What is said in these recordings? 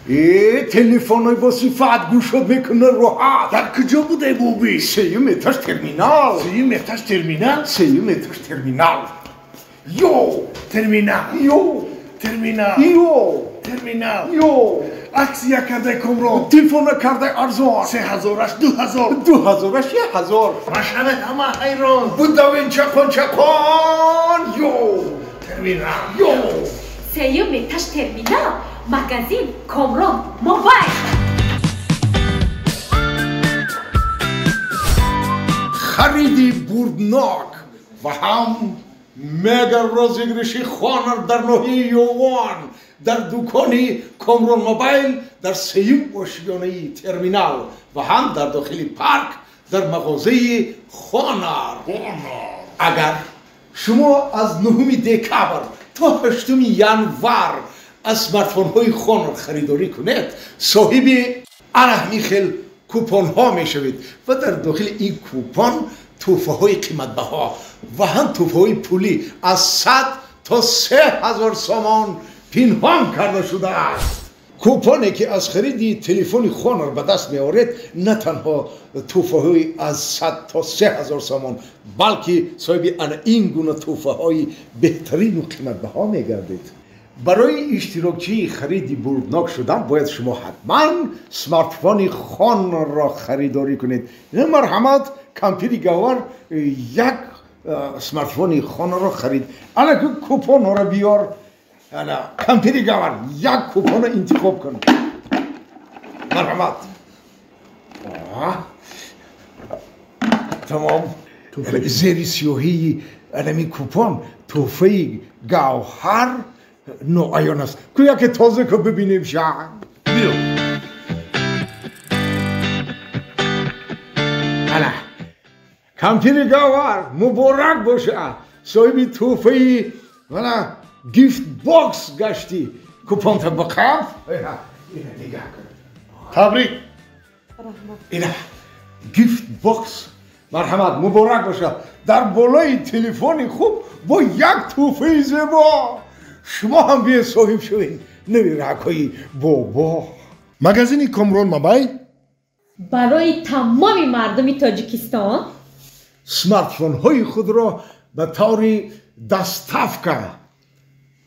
Телефонҳои бо сифат гӯшод мекунад роҳат. Дар куҷо будай Боби? Сеюм этаж терминал. Сеюм этаж терминал? Сеюм этаж терминал. Ё! Терминал. Ё! Терминал. Ё! Терминал. Ё! Аксия кардай Комрон. Телефона кардай арзон. 3000-аш 2000. 2000-аш 1000. Машавед ҳама ҳайрон. Будавен чақон чақон. Ё! Терминал. Ё! Сеюм этаж терминал. Магазин Комрон Мобайл. Хариди бурднок ва ҳам мега розыгрыши Хонор дар ноҳияи Ёвон дар дукони Комрон Мобайл дар сеюм ошёнаи терминал ва ҳам дар дохили парк дар мағозаи Хонор. Агар шумо аз 9 декабр то 8 январ аз смартфонҳои Хонор харидорӣ кунед, соҳиби ана ҳамин хел купонҳо мешавед ва дар дохили ин купон тӯҳфаҳои қиматбаҳо ва ҳам тӯҳфаҳои пулӣ аз 100 то 3000 сомон пинҳон карда шудааст. Купоне ки аз хариди телефони Хонор ба даст меоред, на танҳо тӯҳфаҳои аз 100 то 3000 сомон, балки соҳиби ана ин гуна тӯҳфаҳои беҳтарину қиматбаҳо мегардед. Барои иштирокчии хариди бурднок шудан бояд шумо ҳатман смартфони Хонорро харидорӣ кунед. Марҳамат, кампири Гавар як смартфони Хонорро харид. Ана купонҳоро биёр. Ана кампири Гавар як купонро интихоб кун. Марҳамат. Тамом. Зери сиёҳии анамин купон тӯҳфаи гавҳар ноаён аст. Ку яке тоза ку бибинем ша. Биё. Ана кампири Гавар муборак боша, соҳиби тӯҳфаи ана gift box гаштӣ. Купонта биқаб. Ина нигаҳ кун. Табрик. Ина gift box. Марҳамат, муборак боша. Дар болои телефони хуб бо як тӯҳфаи зебо шумо ҳам бие соҳиб шавед. Навиракҳои бобо. Магазини Комрон Мобайл барои тамоми мардуми Тоҷикистон смартфонҳои худро ба таври доставка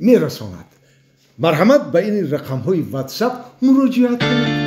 мерасонад. Марҳамат, ба ин рақамҳои WhatsApp муроҷиат кунед.